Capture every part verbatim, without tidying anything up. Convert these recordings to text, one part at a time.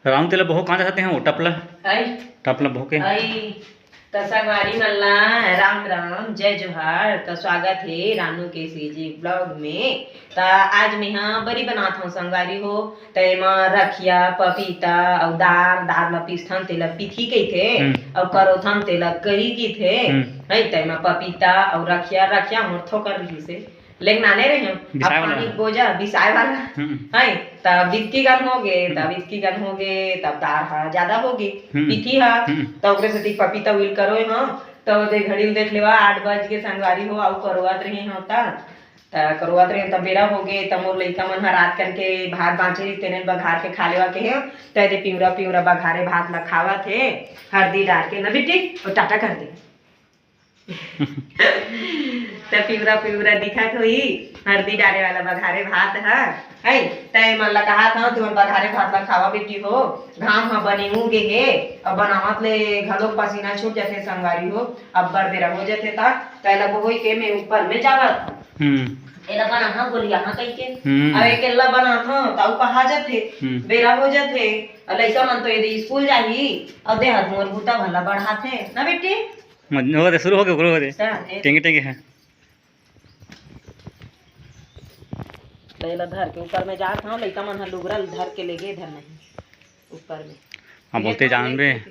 रानू तेला बहो कहाँ जाते हैं वो टपला? आई। टपला बहो के। आई। त संगवारी मन ला राम राम, जय जोहार। त स्वागत हे रानू के सीजी ब्लॉग में। त आज मेहा बरी बनात हूँ संगवारी हो। त एमा रखिया, पपीता अउ दार, दार ला पीसथन तेला पीथी कहिथे, हम्म। अउ करोथन तेला करी कहिथे। हम्म। है, त एमा पपीता अउ रखिया, रखिया मोर थोकर रहिसे। लेकिन आने रहे हम, बिसाए अब वाला पानी है। बोझा बिसाए वाला। हम्म। है, तब इतकी गन हो गए, तब हम्म। इतकी गन हो गए, तब दार हा ज्यादा हो गए, हम्म। पीथी हा, हम्म। तो ओकरे सेती पपीता उइल करो हम, तो दे घड़ी ल देख लेवा, आठ बज के संगवारी हो, अउ करुआत रहे हम ता, त करुआत रहे, तब बेरा हो गए, तब मोर लइका मन हा रात कन के भात बांचे रही, तेने बघार के खा लेवा के हे, त दे पिंवरा पिंवरा बघारे भात ला खावत हे, हरदी डार के ना बेटी, और टाटा कर दे। त पिंवरा पिंवरा दिखत होही, हरदी डारे वाला बघारे भात ह, है? त एमन ला कहात हव, तुमन बघारे भात ला खावा बेटी हो, घाम ह बने उगे हे, अउ बनावत ले घलोक पसीना छूट जथे संगवारी हो, अब्बड़ बेरा हो जथे त, त एला बोहोई के मैं ऊपर में जावत हव। हम्म। एला बनाहा गोलियाहा कहिके, हम्म। अउ एकेल्ला बनाथव, त अउ कहा जथे, हम्म। बेरा हो जथे, अउ लइका मन तो यदि स्कूल जाही, अउ देहत मोर बूता भला बढ़ाथे, ना बेटी? मत-, ओकरे शुरू हो गए, ओकरे हो गए। हाँ, ए- टेंगे, टेंगे है। त एला धर के ऊपर में जात हव, लइका मन ह लुगरा ल धर के ले गे, धर नहीं। ऊपर में। हाँ, ये बोलते तो जान नहीं बे।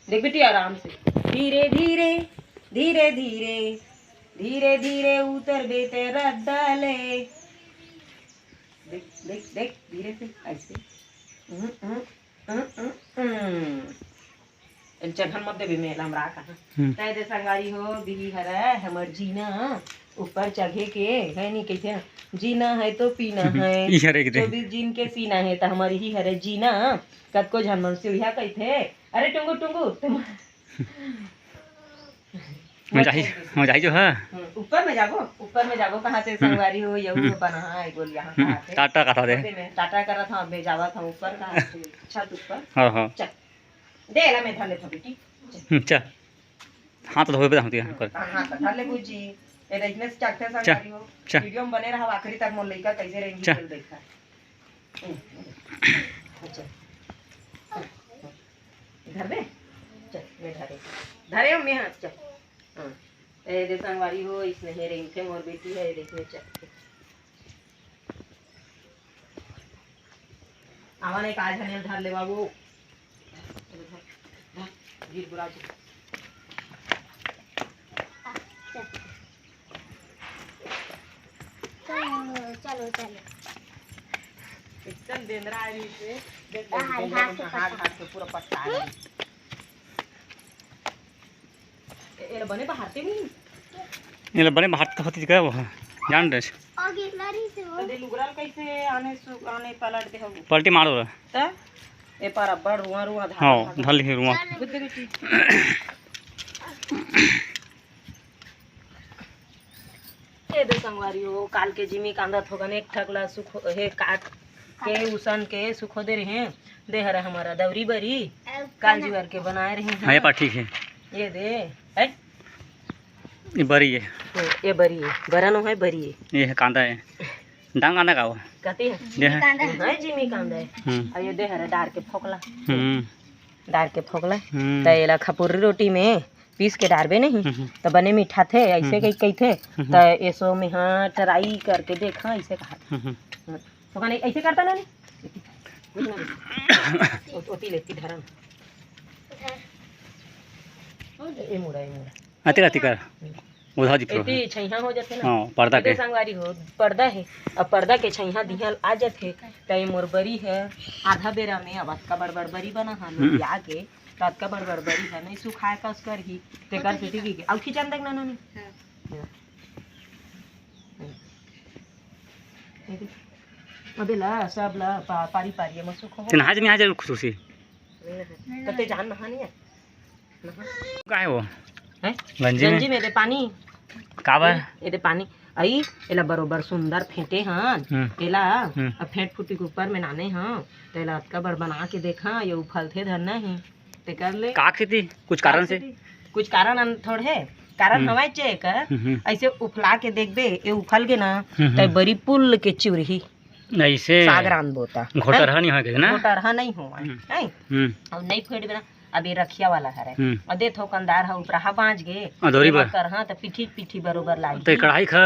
देख बेटी, आराम से। धीरे, धीरे, धीरे, धीरे, धीरे, धीरे उतर बे ते रद्दा ले। देख, देख, देख, धीरे से, ऐसे। हम्म, हम्म, हम्म, हम्म, हम्म। एल चढ़न मत देबे, मैं लमरा कहाँ। हम्म। तय दे संगवारी हो, दिही हरय हमर जीना, ऊपर चढ़े के, है नी कहिथे, जीना है तो पीना है। ई हरे के दे। चौबीस जीन के सीना है, त हमर इही हरे जीना, कतको झन मन सीढ़िया कहिथे। अरे टुंगू, टुंगू, तुम मैं जाही, मैं जाही जो है। हम्म, ऊपर में जाबो, ऊपर में जाबो, कहाँ से हम्म। संगवारी हो, यहू हम्म। अपन, हाँ, एगो यहाँ हम्म, कहाँ से। टाटा कहा दे। ओते में टाटा करत हूँ, मैं जावत हूँ ऊपर, कहाँ से, छत ऊपर। हाँ, हाँ। चल, दे, एला मैं धर लेथव बेटी। हम्म, चल। हाथ धोबे, हाथ धोबे, हाँ, कर। हाँ, हाथ धर ले बुजी। ए, देखने से चलते चल, संगवारी हो। चल। वीडियो में बने रहा आखिरी तक, मोर लइका कैसे रहेंगी, चल। चल देखा। हम्म, हम्म। अच्छा। धर दे। चल, मैं धरे। धरे हो, मैं हाथ, चल। हाँ। ए, दे संगवारी हो, इसने हे रेंगथे, मोर बेटी है, देखने चल। आवा नहीं, काज हनियल धर ले बाबू। धर, धर, गिर बुरा जी। चलो, चलो, चलो। एकदम बेंदरा आ रही से, देख, देख, हाय, देख, हाथ देख, से हाथ, पकड़। हाथ से पूरा पट्टा आ रही। ए-, एला बने बहारते नहीं। एला बने बहारते होती का वो, जान रहे। आगे लड़ी से वो। तो दे लुगरा ल कैसे आने सु-, आने पलट दे हो। पलटी मारो रे। त ए पर अब्बड़ रुआ, रुआ धार, हाँ, धार। धर ली रुआ। बुद्ध बेटी। ए दे संगवारी हो, काल के जिमी कांदा थोकन एक ठक ला सुखो, हे काट के, उसन के सुखो दे रहे। दे हरा हमारा दौरी बरी, काल जुआर के बनाए रहे हैं। हाँ, ये पाठ ठीक है। ये दे, है? ये बरी है। हम्म, ये बरी है, बरा नो है, बरी है। ये है कांदा है। डांग कांदा का वो? कती है? ये है। कांदा है। हाँ, जिमी कांदा है। हम्म। और ये दे हरा डार के फोकला। हम्म। डार के फोकला। हम्म। त एला खपुरी रोटी में पीस के डारबे नहीं, हम्म। त बने मिठाथे, ऐसे हम्म। कही, कहिथे। हम्म। त एसो में हाँ try करके देखा, ऐसे कहा। हम्म। तो कहने, ऐसे करता ना, नहीं? ओ-, ओती लेती धरन। ए मुड़ा, ए मुड़ा। अति राति कर। उधा दिख रहा है। एती छैहा हो जाथे ना। हाँ, पर्दा एती के। संगवारी हो, पर्दा है। अब पर्दा के छैहा दिहल आ जाथे, त ये मोर बरी है। आधा बेरा में अब अतका बड़ बड़ बरी बना है, हम्म। लोग आके। त अतका बड़ बड़ बरी ह, नहीं सुखाए कस करही, तेकर सेती गिर गे। अउ खिंचन देख ना, नोनी। हाँ। अबे ला, सब ला, पा-, पारी पारी, एमा सुखो। तेन हाज में हाज खुशी। नहीं, नहीं। त ते जान नहा नहीं है? नहा। का है वो? हैं? गंजी में? गंजी में दे पानी। काबर? ए, ए दे पानी। आई, एला बरोबर सुंदर फेंटे हन। हम्म। एला, हम्म। अब फेंट फूटी के ऊपर में नाने हन। त एला अतका बड़ बना के देखा, ये उफलथे धरना ही। तेकर ले का खेती? कुछ कारण से? कुछ कारण अन-, थोड़े कारण हम्म। हवय चे एकर। हम्म, हम्म। ऐसे उफला के देखबे, ये उफल गे ना, हम्म, त हम्म। बरी पुल के चिउरही। ऐसे साग रांधबो त। घोटरहा नहीं होय कहिथे ना? घोटरहा नहीं होवय, हम्म। हैं? हम्म। अउ नहीं फोड़बे ना, अब ये रखिया वाला हरे। हम्म। अउ दे थोकन दार ह उपराहा बाँच गे, अदौरी एमा बर। करहा त पीठी पीठी बरोबर लागही। ते कढ़ाई खा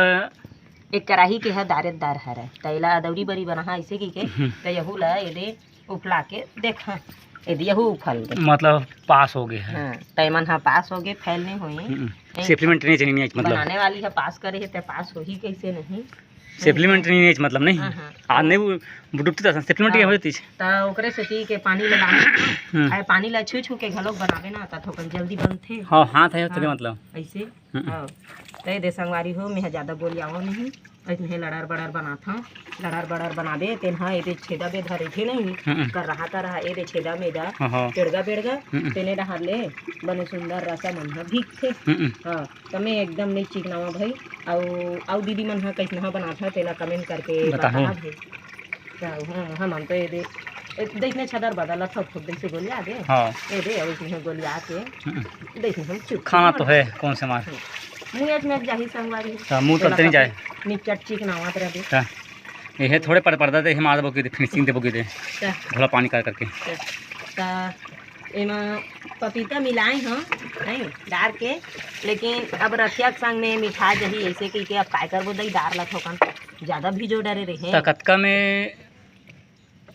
एक कढ़ाई के ह दारेदार हरे, त एला अदौरी बरी बनाहा अइसे कहिके, हम्म। त यहू ला एदे उफला के देखा, एदे यहू उफल गे। मतलब पास हो गे हे। हाँ, त एमन ह पास हो गे, फेल नहीं होए। हम्म। ए, सप्लीमेंट नहीं चाहिए, नहीं, मतलब। बनाने वाली ह पास करे हे, त पास होही कइसे नहीं? सप्लीमेंट नहीं चाहिए, मतलब, नहीं। हाँ, हाँ। आज नहीं वो डूबती त सप्लीमेंट हाँ। हो जाती। त ओकरे सेती के पानी ल लाने, हम्म। आ पानी ल छू छू के घलोक बनाबे ना, त थोकन जल्दी बनथे। हाँ, हाथ है, तबे हाँ, मतलब। अइसे? हम्म। हाँ। त ये दे संगवारी हो, मैं ह ज्यादा गोलियावो नहीं। अइसने लड़र बड़र बनाथंव। लड़र बड़र बनाबे, तेन ह एदे छेदा बेदा रहिथे नहीं, हम्म। करहा करहा, एदे छेदा मेदा, हाँ, हाँ। टेड़गा बेड़गा, हम्म। तेने डहार ले बने सुंदर रसा मन ह भीगथे। हम्म। हाँ, त मैं एकदम नहीं चिकनावा भाई। अउ, अउ दीदी मन ह कइसनहा बनाथव, तेला comment करके बताहू। बताहा भाई। त हाँ, हमन तो एदे, ए, जइसने छदर बदल थोक थोक जइसे गोलिया दे। हाँ। एदे, अउ इसने गोलिया के, हम्म। जइसने हम चुप खाना चुप तो है, कौन से मार। हम्म। मुँह एच में जाही संगवारी। त मुँह तेला तलते नहीं जाए। खाके निचट चिकनावत रहे। त ये थोड़े पर पर्दा दे, हम आधा बोगी दे, finishing दे बोगी दे। त घोला पानी कर करके। त, त एमा पपीता मिलाए हंव, नहीं, डार के, लेकिन अब रखिया के संग में मिठा जही, ऐसे कहिके अब काय करबो दई, डार ला थोकन ज्यादा भिजो डरे रहे। त कतका में,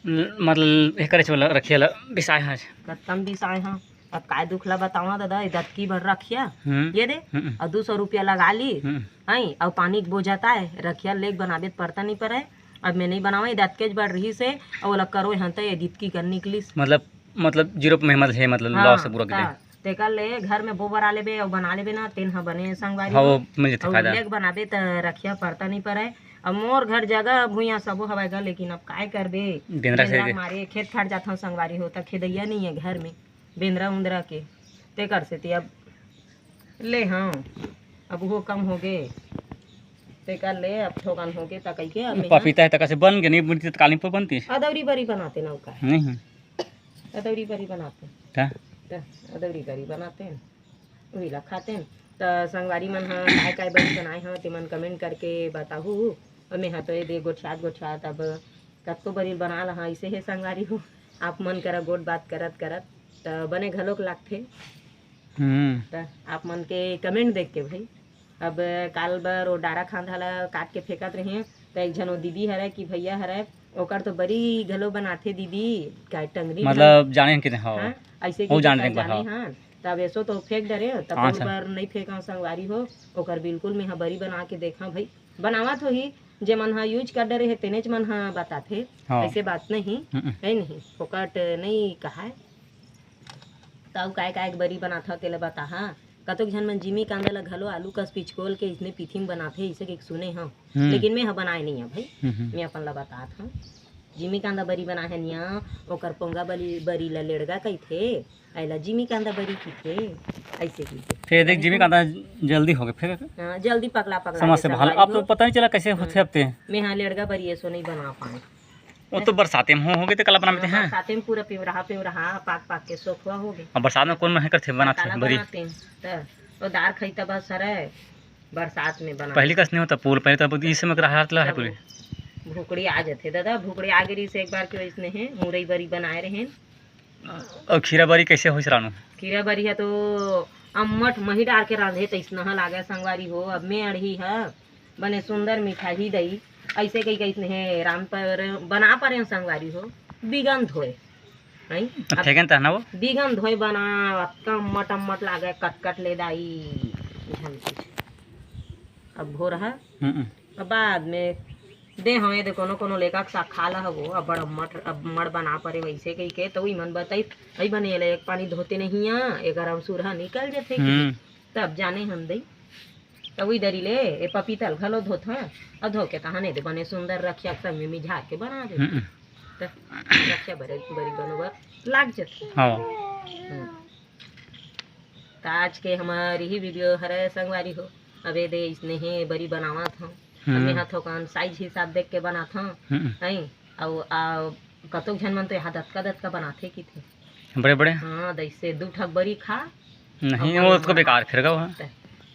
मतलब, ये करे वाला रखिया ला बिसाए हस? कतका में बिसाए हंव, अब काय दुख ला बतावा दादा, ये दतकी भर रखिया, हम्म। ये दे, हम्म। अउ दू सौ रुपया लगा ली, हम्म। हई, अउ पानी के बोझा ताय, रखिया लेग बनाबे त परता नहीं परे, अब मैं नहीं बनावा, ये दतकेच बड़ रही से, अउ ओला करो हंव त ये दितकी कर निकलिस। मतलब मतलब जीरो पे मेहनत हे, मतलब हाँ, लॉस हे पूरा के हाँ। तेकर ले घर में बो बरा लेबे अउ बना लेबे ना, तेन ह बने संगवारी हाँ, हो। वो मिल जथे अउ फायदा। लेग बनाबे त रखिया परता नहीं परे। अब मोर घर जगह भुइयां सबो हवय गा, लेकिन अब काय करबे? बेंदरा से बेंदरा के मारे खेत खार जाथंव संगवारी हो, त खेदैया नहीं है घर में, बेंदरा उंदरा के, तेकर सेती अब ले हाँ, अब वो कम हो गे, तेकर ले अब थोकन हो गे, त कहिके अब पपीता है, त कैसे बन के नहीं बनती, त काली पर बनती। अदौरी बरी बनाते ना, का नहीं। अदौरी बरी बनाते। का? त अदौरी बरी बनाते, वही ला खाते। त संगवारी मन ह काय काय बरी बनाए हव, तेमन comment करके बताहू। अउ मेंहा तो ये दे गोठियात गोठियात अब कतको बरी बना लहा, अइसे हे संगवारी हो, आप मन करा गोठ बात करत करत त बने घलोक लागथे। हम्म। त आप मन के comment देख के भाई, अब काल बर वो डारा खांधा ला काट के फेंकत रहे, त एक झन वो दीदी हरय कि भैया हरय, ओकर तो बरी घलो बनाथे दीदी, काय टंगरी मतलब घलो। जाने के हाँ। हाँ, ऐसे वो कि जाने के जाने हाँ। हाँ, तब ऐसो तो फेंक डरे, तब हाँ, अच्छा। बर नहीं फेंका संगवारी हो, ओकर बिल्कुल मैं हा बरी बना के देखा भाई, बनावत होही, जे मन हा use कर डरे हे, तेनेच मन हा बताथे, हाँ। ऐसे बात नहीं, हम्म। है नहीं, फोकट नहीं कहाय। त अउ काय काय के बरी बनाथव, तेला बताहा। कतोक झन मन जिमी कांदा ल घलो आलू कस पिचकोल के इसने पीठी म बनाथे, इसे के सुने हव। हम्म। लेकिन मैं ह बनाए नइ हव भाई। हम्म, हम्म। मैं अपन ल बतात हव। जिमी कांदा बरी बनाए हन या ओकर पोंगा बली, बरी ल लेड़गा कहिथे, अइला जिमी कांदा बरी कहिथे, अइसे कहिथे। फिर देख, जिमी कांदा जल्दी हो गए, फिर हाँ, जल्दी पकला, पकला समझ के से संगवारी हो। अब तो पता नहीं चला कैसे होथे अब ते। मैं ह लेड़गा बरी एसो नहीं बना पाए। वो तो बरसाते में हो, हो गए तो काला बनाते हैं। बरसाते में पूरा पिवराहा, पिवराहा, पाक, पाक के सोखवा हो गए। अब बरसात में कौन मन करथे बनाथे काला बरी? बनाते हैं, त वो दार खई त बस हरे, बरसात में बना। पहली कस नहीं होता पूल, पहले तो अब इस समय रहा है पूरी। भुकड़ी आ जाथे दादा, भुकड़ी आ गई से एक बार के वैसने है, मुरई बरी बनाए रहे। और खीरा बरी कैसे होइस रानू? खीरा बरी है तो अम्मट मही डार के रांधे तैसना ह लागे संगवारी हो। अब मैं अड़ही ह बने सुंदर मिठाही दई, ऐसे कही कही हे राम पर बना परे संगवारी हो, बिगन धोए, नहीं? अब फेंकन तहना वो? बिगन धोए बना, अतका अम्मट अम्मट लागे, कटकट ले दाई, झन कुछ। अब भोर ह, हम्म। अब बाद में दे हवे दे कोनो कोनो लेका के साग खा ला हवो, अब्बड़ अम्मट, अम्मड़ बना परे वैसे कही के, तो ई मन बताई, "अई बने एला एक पानी धोते नहीं आ, एकर अमसूर ह निकल जथे कि।" हम्म। तब जाने हम दई, तब ई दरी ले, ए पपीता ल घलो धोत ह, अउ धो के तहाने दे बने सुंदर रखिया के संग में मिझार के बना दे। हम्म। त रखिया बरे, बरी बरोबर लाग जथे। हाँ। हम्म। त आज के हमर यही video हरे संगवारी हो। अब ए दे इसने हे बरी बनावत हव। अब हम्म। मेहा थोकन size हिसाब देख के बनात हव। हम्म। हैं? अउ, आ, कतोक झन मन तो यहाँ दतका दतका बनाथे किथे। बड़े बड़े? हाँ, जैसे दू ठक बरी खा। नहीं, अउ वो मन तो बेकार फिर गवा।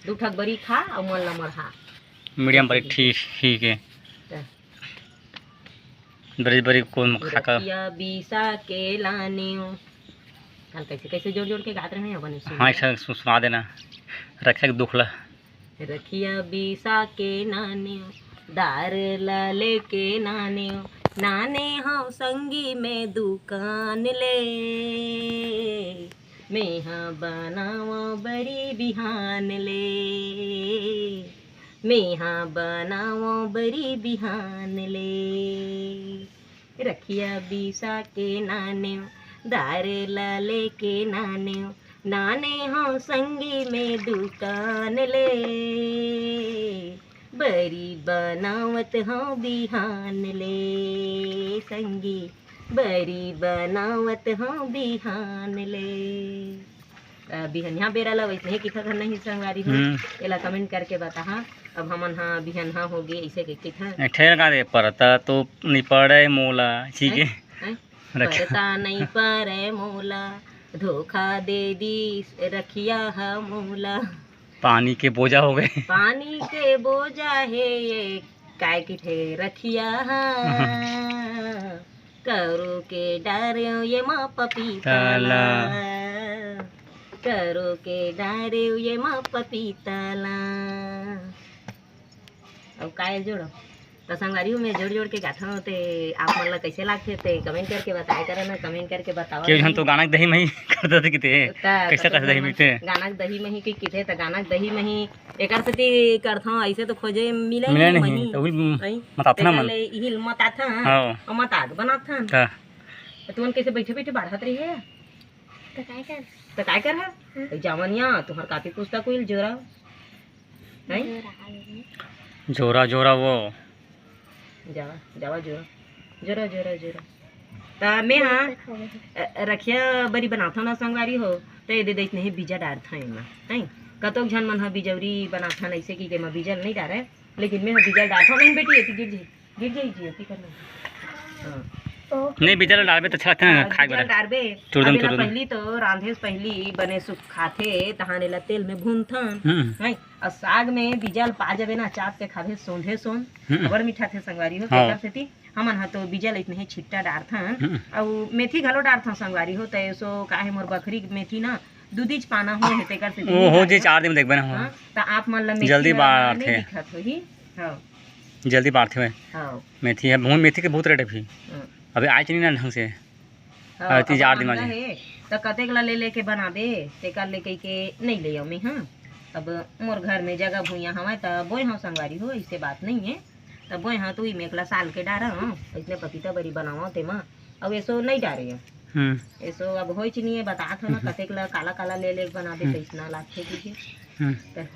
दू ठक बरी खा अउ मन ला मरहा। Medium बरी ठीक, ठीक है। त। बरी बरी कोन खाका। रखिया बीसा के लानेव। काल कैसे कैसे जोड़ जोड़ के गात रहे हैं, अपन सुन हाँ, ले। अच्छा, सु-, सुना देना। रखिया के दुख ला। रखिया बीसा के नानेव, दार ला लेके नानेव, नाने हव संगी में दुकान ले। मेहा बनावं बरी बिहान ले, मेहा बनावं बरी बिहान ले। रखिया बीसा के नानेव, दार ला लेके नानेव, नाने हव संगी में दुकान ले। बरी बनावत हव बिहान ले संगी, बरी बनावत हव बिहान ले। अ, बिहनिया बेरा ला वैसने किथत हन नहीं संगवारी हो, हम्म। एला comment करके बताहा। अब हमन हा बिहनहा होगे, ऐसे कहिके था। एक ठे लगा दे, परता तो नहीं पड़े मोला, ठीक है? हैं? हैं? रखिया। परता नहीं पड़े मोला, धोखा दे दी रखिया हा मोला। पानी के बोझा हो गए। पानी के बोझा हे ये, काय किथे रखिया हा। करो के डारेव ये मा पपीता ला। ताला। करो के डारेव ये मा पपीता ला। अब काय जोड़ो? त संगवारी हो, मैं जोड़ जोड़ के गाथव, ते आप मन ला कैसे लागथे, ते comment करके बताए करो ना, comment करके बताओ। केहू झन तो गाना के दही में ही कर देथे किथे। त कैसे कतको कर दही झन में ते? गाना के दही में ही कि किथे, त गाना के दही में ही एकर सेती करथव, ऐसे तो खोजे मिले मिले नहीं नहीं, मही। त उही नहीं। मताथन एकर मन। ले इही मताथन, हाँ। अउ मतात बनाथन। का? त तुमन कैसे बैठे बैठे बाढ़त रही है? त काय कर? त काय कर हा? हाँ। त जावन या, तुहर कापी पुस्तक उइल जोरा। नहीं? जोरा, जोरा वो। जावा, जावा, जोरा। जोरा, जोरा, जोरा। त मैं हा, अ, रखिया बरी बनाथन ना संगवारी हो, त ये दे देख नहीं बीजा डारथन एमा, हैं? कतोक झन मन हा बिजौरी बनाथन ऐसे कि एमा बीजा नहीं डारे, लेकिन मैं हा बीजा डारथन। नहीं बेटी, एती गिर जाही, गिर जाही जी, एती करना। हाँ। नहीं, बीजा डारबे त अच्छा लगथे ना हाँ, खाए बीजा बर। डारबे। तुरदम, अभी ना तुरदम। पहली तो रांधे से पहली बने सुखाथे, तहाने ला तेल में भूनथन, हम्म। नहीं? अउ साग में बीजा ल पा जाबे ना, चाप के खाबे, सोंधे सोंध, हम्म। अबड़ मीठा थे संगवारी हो, हाँ। तेकर सेती हमन ह तो बीजा ल इतने ही छिट्टा डारथन, हम्म। अउ मेथी घलो डारथन संगवारी हो, त एसो काहे मोर बखरी के मेथी ना दू दीज पाना हो हे, तेकर सेती ओ, नहीं हो जे डारथन। चार दिन में देखबे ना हो। हाँ, त आप मन ल मेथी जल्दी ह बाढ़थे। नहीं दिखत होही। हाँ। जल्दी बाढ़थे भाई। हाँ। मेथी है, बहुत, मेथी के बहुत रेट है भी। हाँ। अभी आए नहीं ना ढंग से। हाँ, अरे, तीन चार दिन महंगा में। हे, त कतेक ला ले लेके बनाबे, तेकर ले कहिके नइ ले अमी, हाँ। अब मोर घर में जगह भुइयां हवय, त बोए हव संगवारी हो, ऐसे बात नहीं है। त बोए हव, तो ई मेकला साल के डारा, हाँ, इतने पपीता बरी बनावा तेमा, अब एसो नहीं डारे हव। हम्म। एसो अब होइच नहीं है, बतात हो ना, हम्म। कतेक ला काला काला ले लेके बनाबे, हम्म। कैसना लागथे, ठीक है। हम्म। त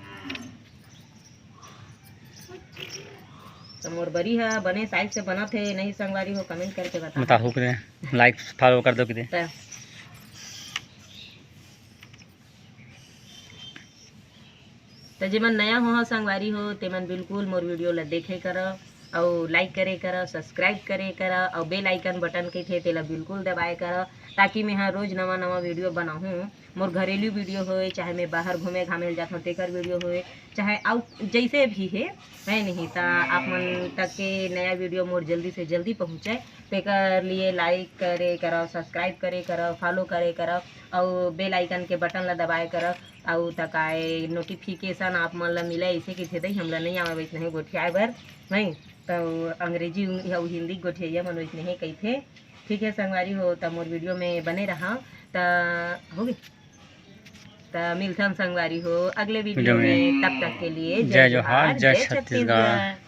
त मोर बरी ह बने size से बनत हे, नहीं संगवारी हो, comment करके बता। बताहू के like follow कर दो किते। त, त जेमन नया हो संगवारी हो, तेमन बिल्कुल मोर video ला देखे करो, अउ like करे करो, subscribe करे करो, अउ bell icon button के थे, तेला बिल्कुल दबाए करो, ताकि मैं ह रोज नवा नवा video बनाहूँ। मोर घरेलू video होए, चाहे मैं बाहर घूमे घामे ल जाथंव तेकर video होए, चाहे अउ जैसे भी हे, है नहीं, त आप मन तक के नया video मोर जल्दी से जल्दी पहुँचे, तेकर लिए like करे करव, subscribe करे करव, follow करे करव, अउ bell icon के button ला दबाए करव, अउ तकाए notification आप मन ला मिले, ऐसे कि थे दई हमला नहीं आवे वैसने गोठियाए बर, नहीं तो अंग्रेजी अउ हिंदी गोठियाइया मन वैसने कहिथे। ठीक है संगवारी हो, त मोर video में बने रहा, त होगे। त मिलथन संगवारी हो अगले video video में। में। तब तक के लिए जय जय जोहार, जोहार, जय जय छत्तीसगढ़। छत्तीसगढ़।